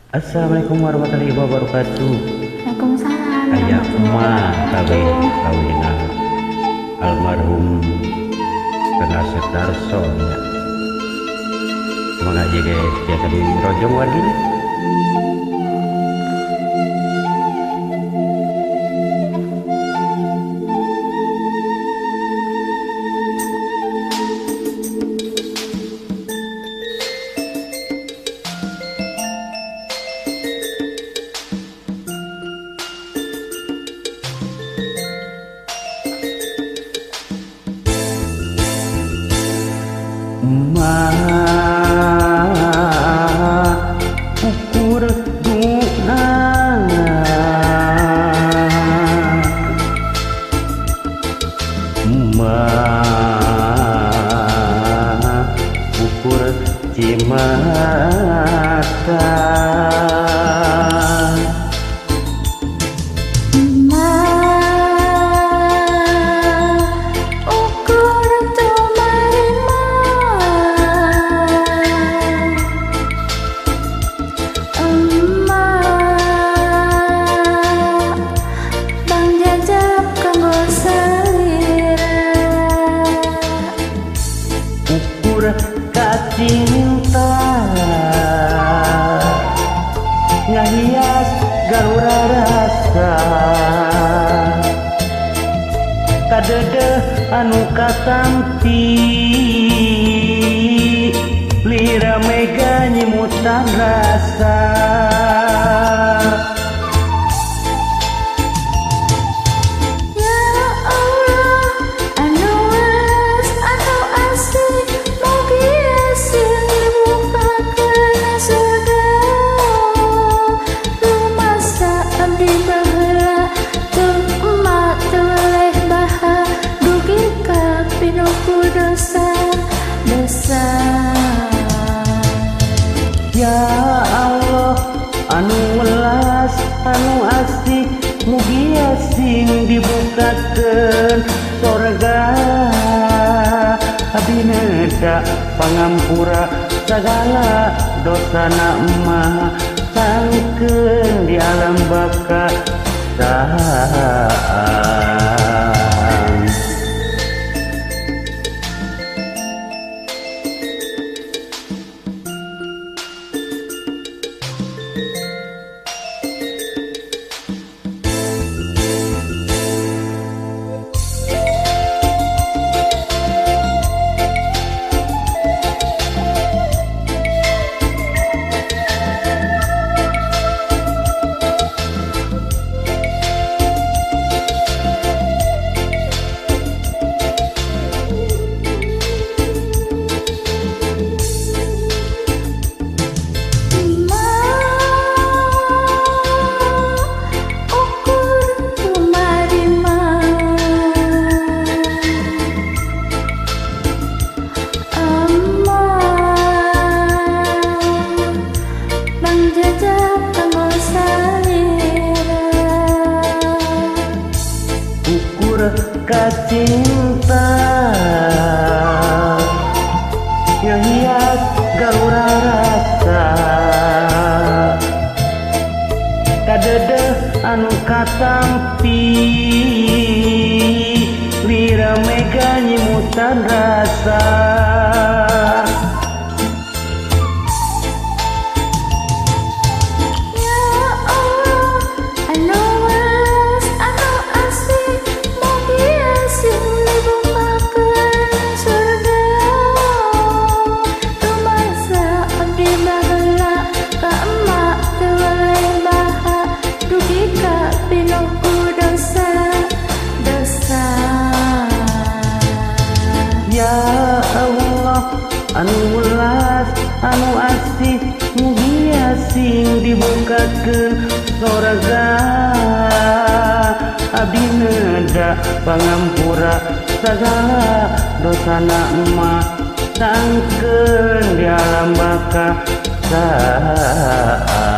Assalamualaikum warahmatullahi wabarakatuh. Waalaikumsalam. Aya warahmatullahi emak kawin wabarakatuh. Kawinan almarhum Kang Asep Darso nya. Semoga aja guys biasa di rojong warginya. Emak ukur doa, emak ukur cimata. Cinta ngahias galura rasa, kadedeh anu katampi lira mega nyimutan rasa. Ya Allah anu welas anu asih, mugi sing dibukakeun sorga. Abdi neda pangampura sagala dosana emak sangkeun di alam baka saha. Cinta ngahias galura rasa, kadedeh anu katampi lira mega nyimutan rasa. Ya Allah anu welas anu asih, mugi sing dibukakeun sorga. Abdi neda pangampura sagala dosana emak sangkeun di alam baka saha.